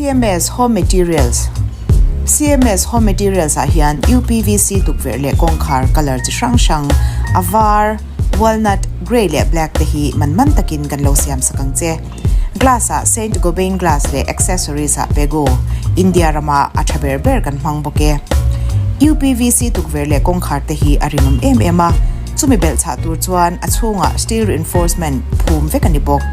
CMS Home Materials CMS Home Materials ah hian UPVC tukverh leh kawngkhar colour chi hrang hrang, a var, walnut, grey leh black te hi man man takin kan lo siam sak ang che. Glass ah Saint Gobain glass leh accessories ah Pego, India rama a tha ber ber kan hmang bawk e. UPVC tukverh leh kawngkhar te hi a rinawm em em a, chumi belh chhah tur chuan a chhungah steel reinforcement phum vek a ni bawk.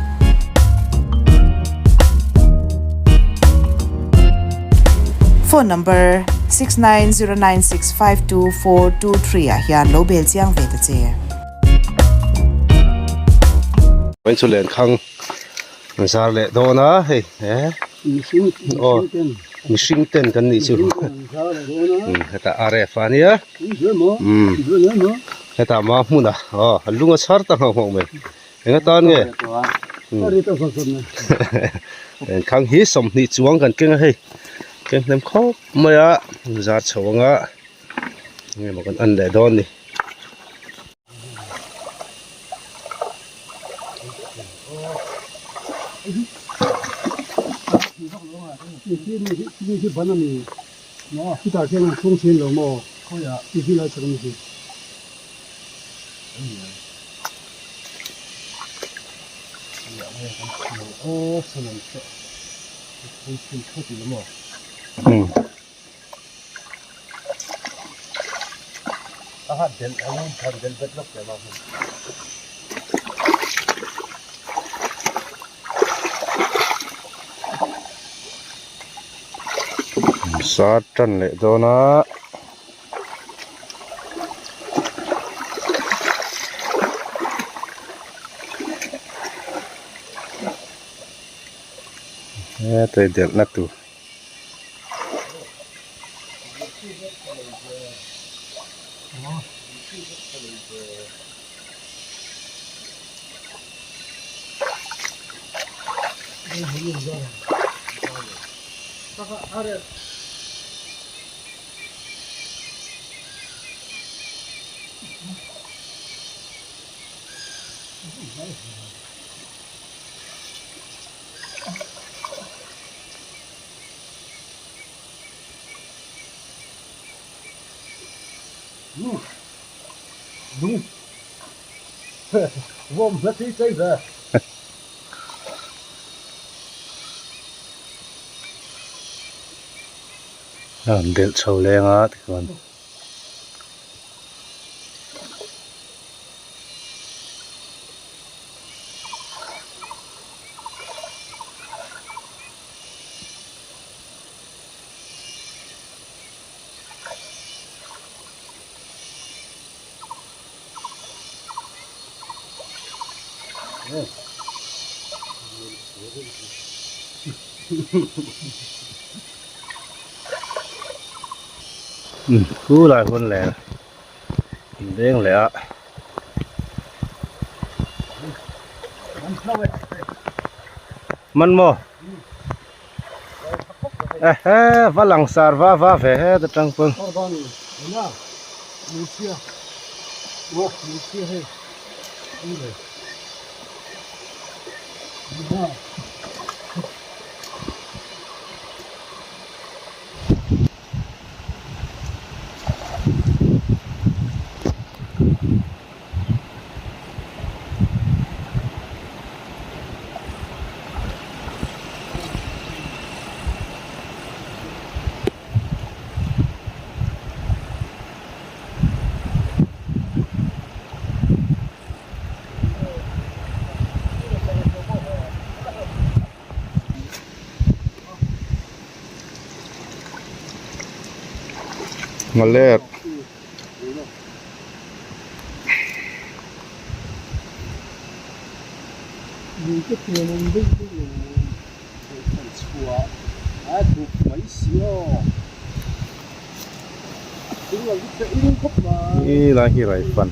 Phone number 6909652423 ah hian lo bel chiang ve ta che. Vawiin chu lenkhang an zar leh dawn a hei he aw mihring ten kan nih chu hetah RF a nia umm hetah mah hmun a aw a lung a chhar ta nghauh nghauh mai. Enga tan nge? Engkhang hi 20 chuang kan keng a hei. Keng hnem khawp mai a, zar chho anga nge maw kan en leh dawn ni. Sar tan leh dawn a. He tui delh na tur. An delh chho leng a tikhuan. Khu lai hun leh in leng leh a. Man maw? Ehe va lang sar va va ve he ta tang pawn. Nghaler Helai hi raifan.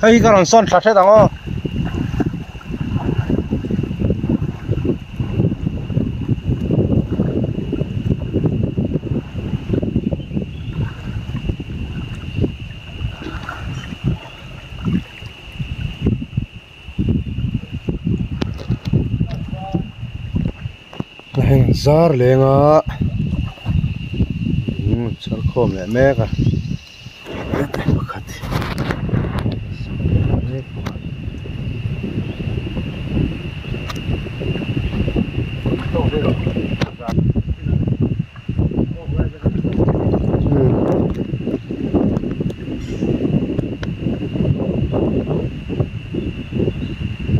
Hei hi ka rawn sawn thla hret ang aw. Heng zar leng a char khawm leh mek a pakhat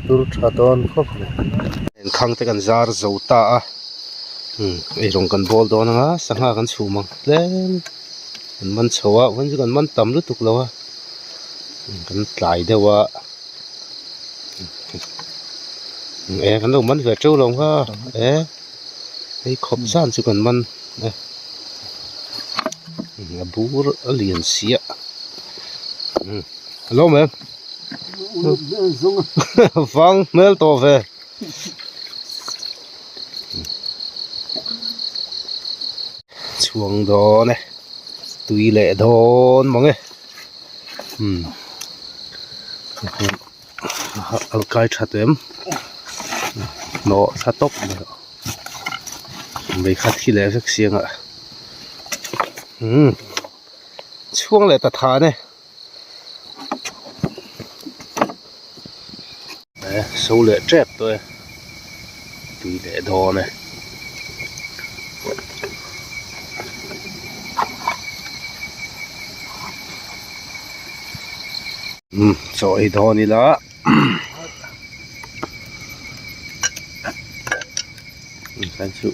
Tur tha dawn khawp mai. Engkhang te kan zar zo ta a eirawng kan bawl dawn anga sangha kan chhum ang tlem kan man chho a vawiin chu kan man tam lutuk lo a kan tlai deuh a e kan lo man ve teuh lo ang kha e hei khawp zan chu kan man e a bur a lian si a hello ma'am. Vang hmel tawh ve. Chhuang dawn e. Tui leh dawn mang e. Umm. Alkai tha tawh em. Hnawh tha tawp mai a. Mei kha thi leh vek siang a. Umm. Chhuang leh ta than e. E so leh tep tawh e tui leh dawn e umm chaw ei dawn ila chu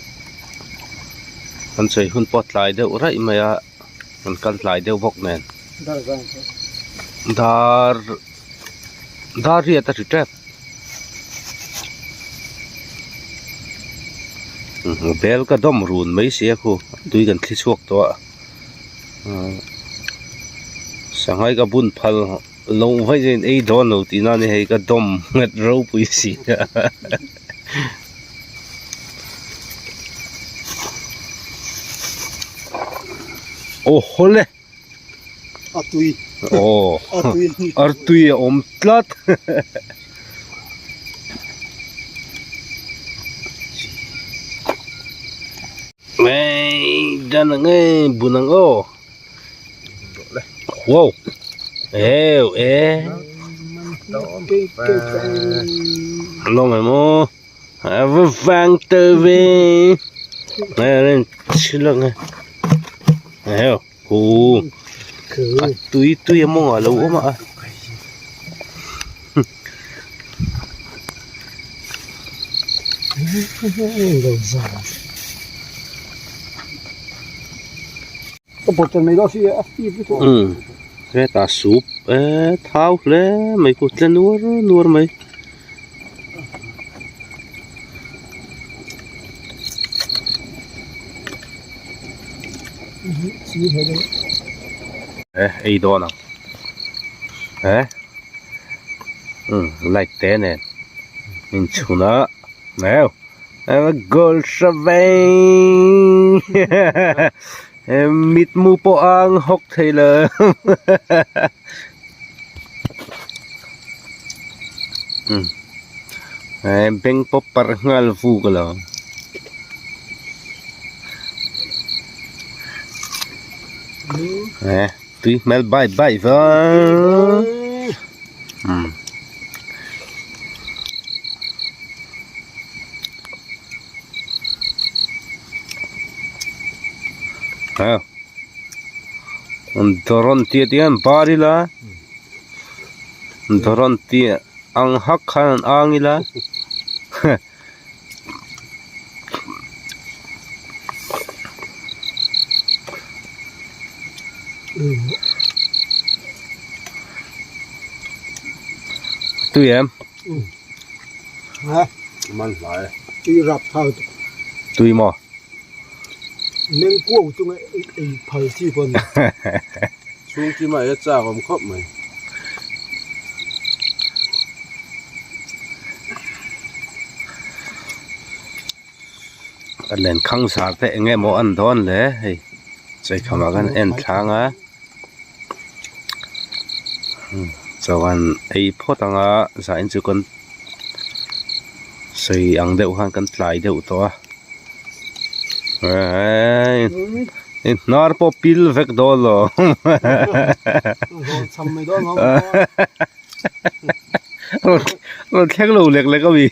kan sawi hun pawh tlai deuh raih mai a. An kal tlai deuh bawk nen dar dar riat a ri tep bel ka dawm run mai sia khu tui kan thli chhuak tawh a sanghai ka bun phal lo vaih chuan ei dawn lo tih na a ni hei ka dawm nghet ropui si a. Aw hawle a tui aw a tui artui a awm tlat Mai dan ang e bun ang aw wow eu e lo mai maw a va vang tơ ve chilak e eu hu a tui tui a mawngah a lo awm a. Umm hetah soup eee thau hle mai kut tle nuar nuar mai. E ei dawn ang e umm light te nen inchhun a eu gold mitmu pawh ang hawk thei lo. Beng pawp parh nghal vuk a lo. Tui hmel bai bai vang. Dawrawn tih te hian bar ila dawrawn tih ang hak khan an ang ila tui em tui maw. Meng kuau chunga ei phal chi pawh a ni. Chhung kim a e chak awm khawp mai. Lenkhang zar te eng nge maw an dawn le hei chawikhamah khan en thlang a chuan ei phawt anga zain chu kan sawi ang deuh khan kan tlai deuh tawh a eii hnar pawh pil vek dawn lo rawn thleng lo lek lek ami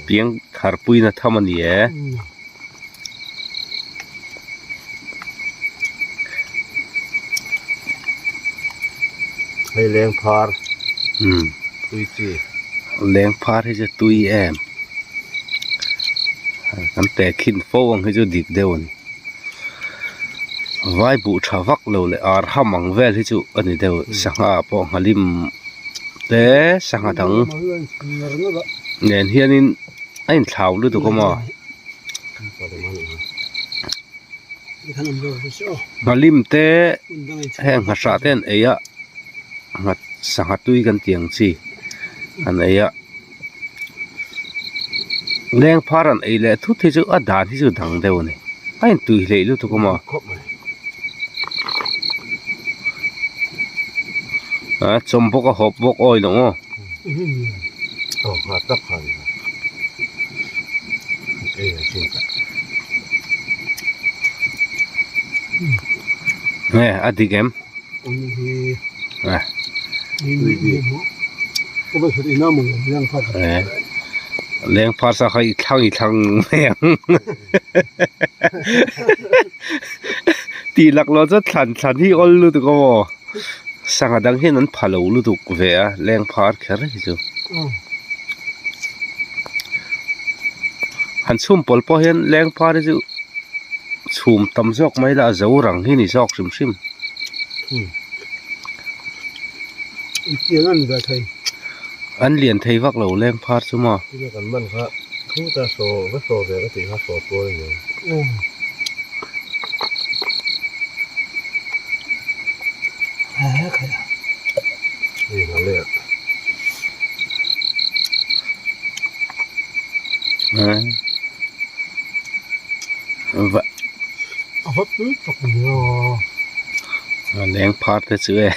Piang thar puina tham a ni e. Hei leng phar tui chi. Leng phar hi chu tui em. Kan pe khin fo ang hi chu dik deuh a ni. Vai buh tha vak lo leh ar ham ang vel hi chu a ni deuh. Sangha pawh nghalim te sangha dang nen hianin a inthlau lutuk a maw. Nghalim te heng nghahrah te an ei a nghat sangha tui kan tih ang chi an ei a leng phar an ei leh thut hi chu a dan hi chu dang deuh a ni a intui hleih lutuk a maw a chawm bawk a hawp bawk awi lo maw. Nge a dik em? Leng phar sa kha i thlang i thlang mai ang. Tih laklawh chuan thlan thlan hi awl lutuk a maw. Sangha dang hian an pha lo lutuk ve a leng phar kher hi chu. Han chhum pawl pawh hian leng phar hi chu chhum tam zawk mai la a zo rang hi ni zawk hrim hrim. An lian thei vak lo leng phar chu maw. Leng phar te chu e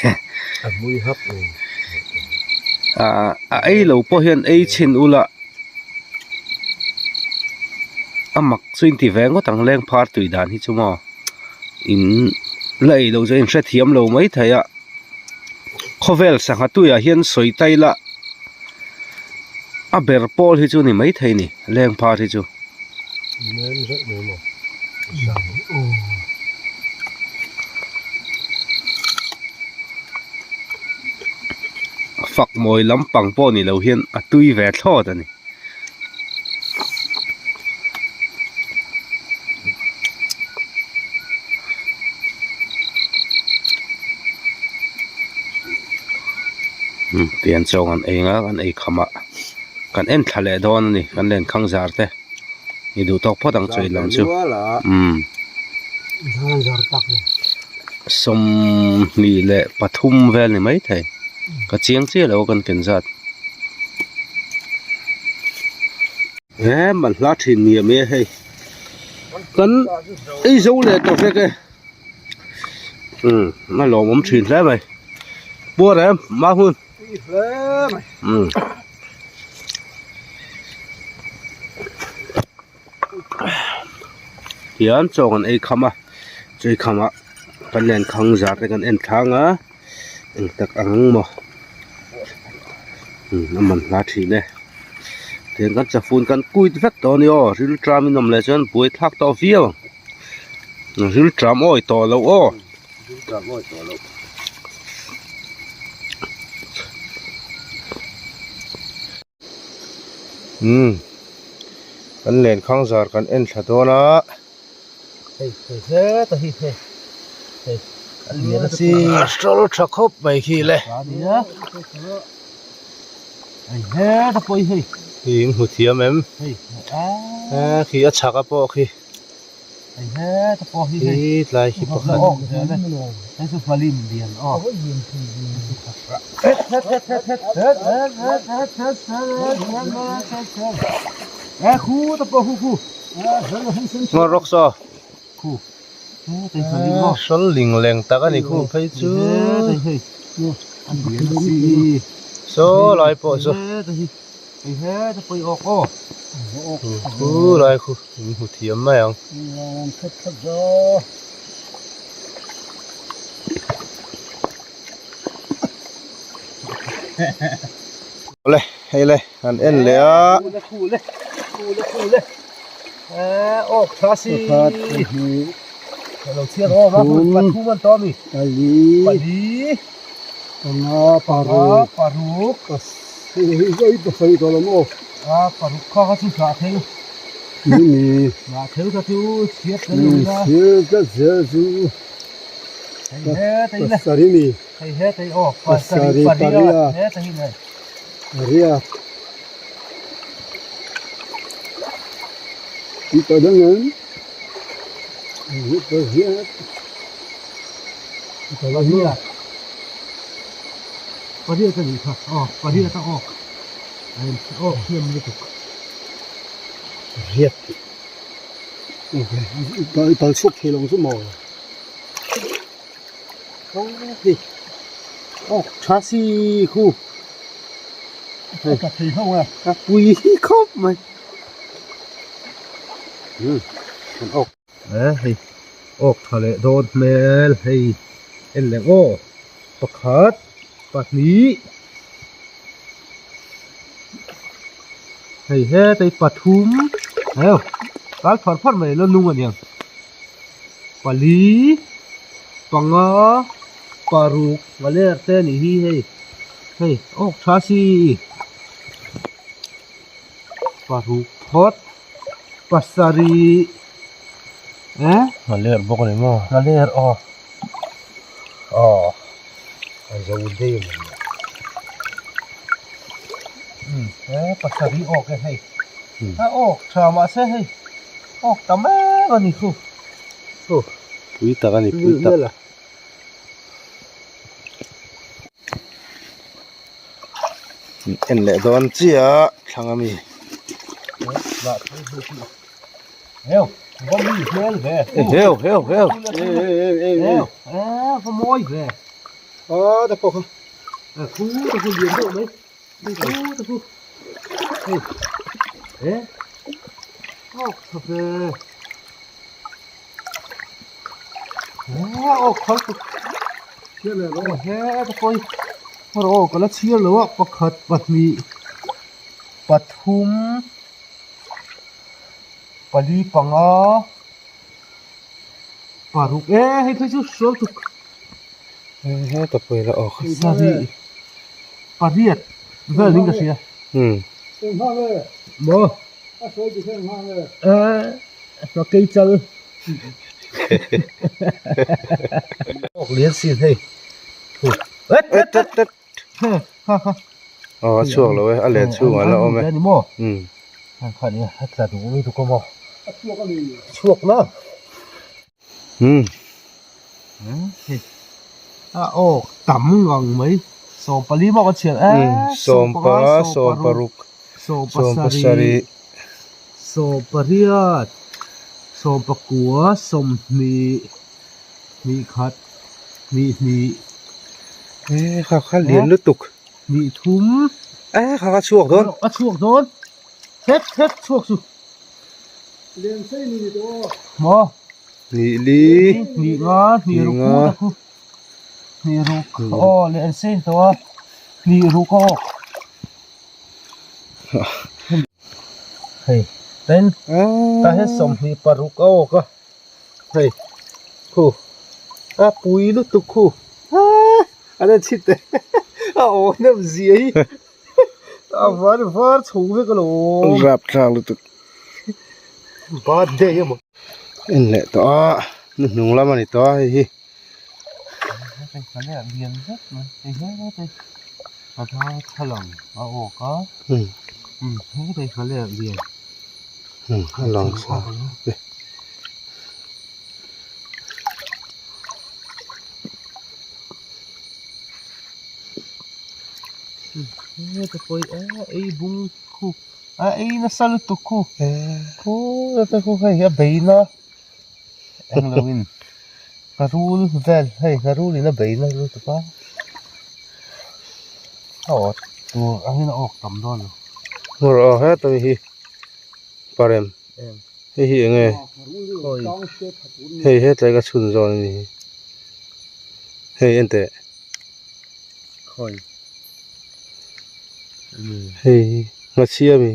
a ei lo pawh hian ei chhin ula. A mak chu inti ve ngawt ang leng phar tui dan hi chu maw in la ei loh chu a inhrethiam lo mai thei a khawvel sangha tuiah hian sawi tai la a ber pawl hi chu ni mai thei ni leng phar hi chu. Fak mawi lampang pawh ni lo hian a tui ve thlawt a ni. Tian chawng an ei nga an ei kham a kan en thla leh dawn a ni kan len khang zar te i duh tawk phawt ang chu i lam chu umm 23 vel ni maithei ka chiang chiah lo a kan ken zat. He man hla thin ni a mi a hei kan ei zo leh tawh vek e umm a lawmawm thin hle mai puar em ma hun umm. Tihian chaw kan ei kham a chaw ei kham ah kan len khang zar te kan en thlang a eng tak ang maw umm a man hla thin e tihian kan chafun kan kuit vek tawh a ni aw ril tram in awm leh chuan buai thlak tawh viau ang ril tram awi tawh loh aw. Umm kan lenkhang zar kan en thla dawn a. Hei hei heta hi hei hei a lian a chi. A hrawl tha khawp mai khi le. Hei heta pawh hi hei. Hei in hmu thiam em? Hei a khi a chhak a pawh khi. Hei heta pawh hi hei. Khi tlai khi pakhat. Hei chu hmalim lian aw. Ngaw rawk saw Hrawl ling leng tak a ni khu phei chu Saw lai pawh chu Khu lai khu in hmu thiam mai ang. Awle hei le an en leh a. A pui khawp mai umm an awk e hei awk tha leh dawn hmel hei en leh aw pakhat pahnih hei hetai pathum heu kal phar phar mai la nung aniang pali panga paruk valer te a nih hi hei. Hei awk tha si paruk phawt pasarih eh a ler bawk a ni maw a ler aw aw a zo daih a ni um he pasarih awk e hei a awk tha mahse hei awk tam em a ni chu chu pui tak a ni pui tak. En leh dawn chiah thlang ami. Heu heu heu a ta pawh kha. Ka la chhiar lo a pakhat pahnih pathum pali panga paruk e hei phei chu hrual tuk heta pawh ila awk sarih pariat vel in ka hria maw. Rakei chal awk lian sin hei et et et et aw a chhuak lo e a len chhungah a la awm e ni maw an khan i a tla duh mai tuk a maw a chhuak na hei a awk tam ngang mai 14 maw kan chhiar e 15 16 17 18 19 20 hnih khat hnih hnih e kha kha lian lutuk hnih thum e kha kha chhuak dawn a chhuak dawn het het chhuak chu maw hnih li hnih nga hnih ruk khu hnih ruk aw leh an sein tawh a hnih ruk a awk hei ten tah hian 26 a awk a hei khu a pui lutuk khu a an chhit a aw hnem zia hi. A var var chho vek alawm. Rap thlak lutuk. Birthday emaw. En leh tawh a, nu hnung lam a ni tawh a hei hi. A lang sa. Heta pawh hi ei bung khu a ei nasa lutuk khu khu heta khu hei a beina englo in ka rul vel hei ka rul in a beina lutuk a a awt tur angin a awk tam dawn lo. Hmur aw heta mi hi parem hei hi enge hei hetlai ka chhun zawn a ni hi hei enteh. Khawi Hei hi ngachhia mi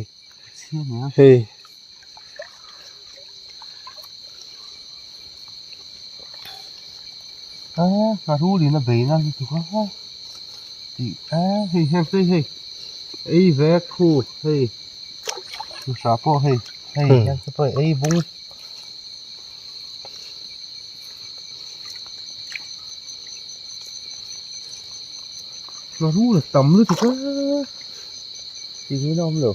hei a ngharul in a bei na lutuk a tih a hei heng te hei ei ve khu hei hra pawh hei hei heng te pawh ei bung. Rul a tam lutuk a ti hian a awm lo.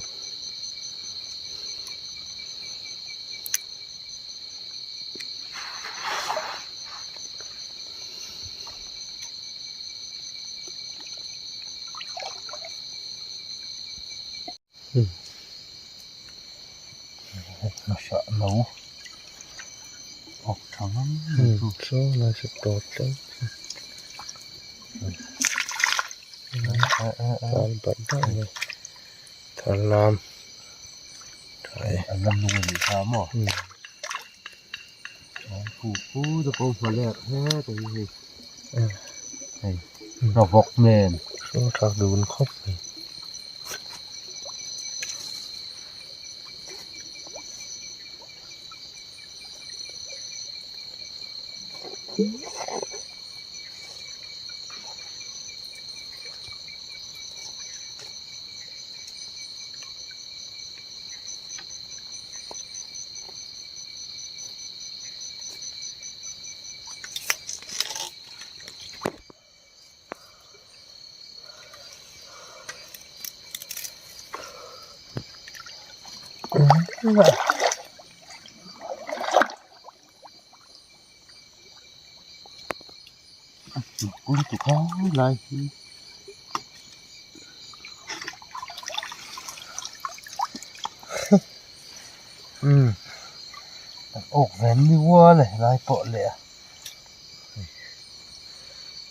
Saw lai chu tawp tlat tan bat bat a ni thar lam saw thak dun khawp mai.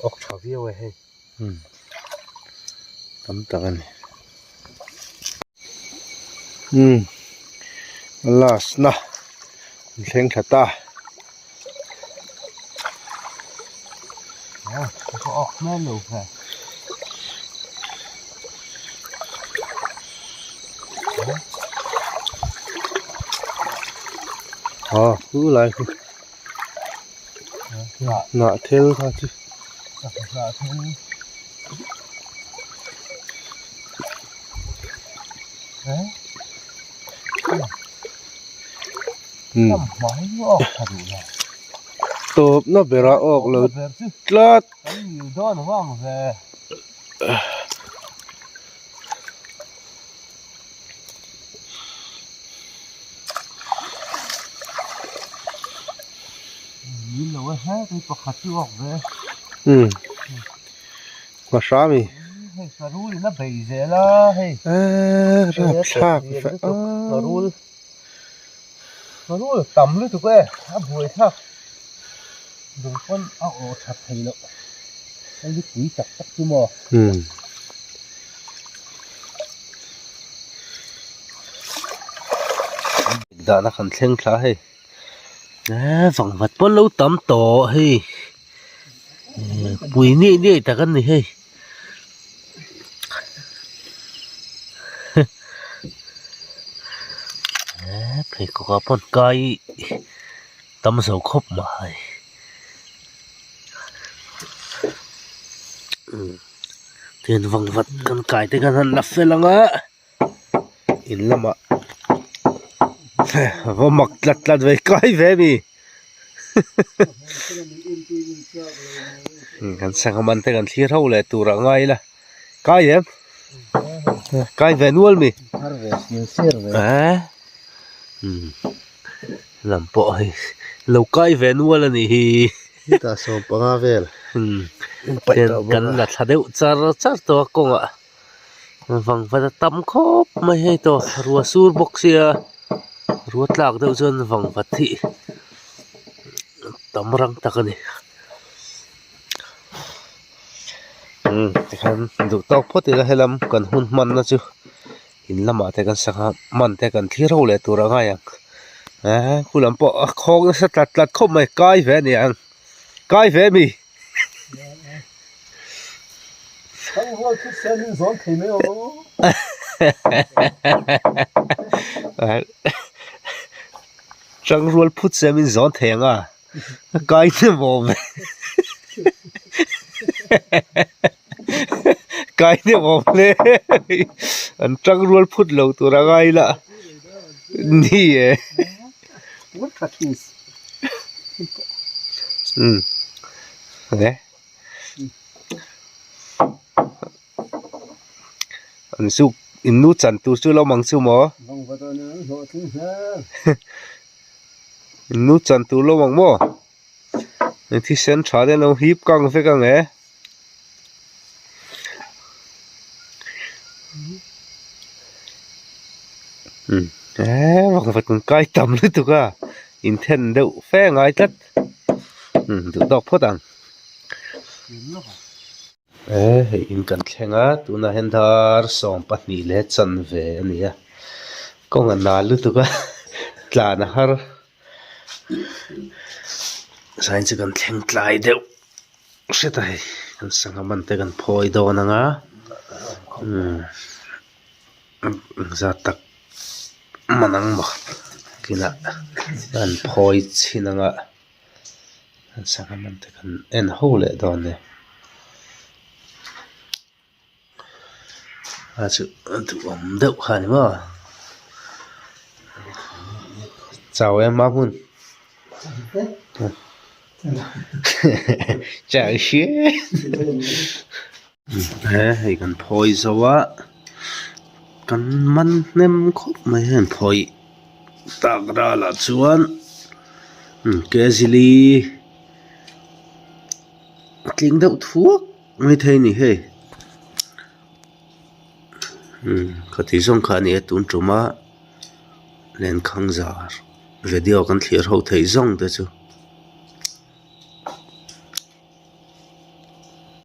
Awk tha viau e hei tam tak a ni umm last na an thleng thla ta. Aw khu lai khu. Hnah thel kha chu tawp na berah awk lo tlat. Umm ka hra mi eee rapthlak ve aaa umm. Dahna kan thleng thla hei eee vangvat pawn lo tam tawh hei pui niaih niaih tak a ni hei eee pheikhawk ah pawn kai tam zo khawp mai umm. Tihian vangvat kan kai te khan han la fel ang a in lamah va mak tlat tlat ve kai ve a ni kan sangha man te kan thlir ho leh tur ah ngai ila kai em kai ve nual mi eh lam pawh hei lo kai ve nual a nih hi. Heta 15 vel kan la thla deuh char char tawh a kawngah vangvat a tam khawp mai hei tawh ruah sur bawk sia ruah tlak deuh chuan vangvat hi tam rang tak a ni umm tikhian duh tawk phawt ila helam kan hun hmanna chu in lamah te kan sangha hman te kan thlir ho leh tur a ngai ang eee khu lam pawh a khawng nasa tlat tlat khawp mai kai ve a ni ang kai ve a mi Tangrual phut se min zawn thei ang a kai hnem awm e kai hnem awm hle an tangrual phut lo tur a ngai ila ni e umm e an zuk in nu chan tur chu lo mang chu maw in nu chan tur lo ang maw thisen tha te an lo hip kang vek ang e. Eee vangvat kan kai tam lutuk a inthen deuh fe a ngai tlat duh tawk phawt ang. Eee hei in kan thleng a tunah hian dar 12 leh chanve a ni a kawng a nal lutuk a tlan a har zain chu kan thleng tlai deuh hret a hei kan sangha man te kan phawi dawn ang a umm engzat tak man ang maw kinah an phawi chhin ang a. An sangha man te kan en ho leh dawn nia a chu a duhawm deuh kha a ni maw chau em a hmun chau hriat he hei kan phawi zo a kan man hnem khawp mai heng phawi tak ralah chuan kg li a tling deuh thuak mai thei a ni hei khati zawng kha a ni a tun tum a lenkhang zar video kan thlir ho theih zawng te chu.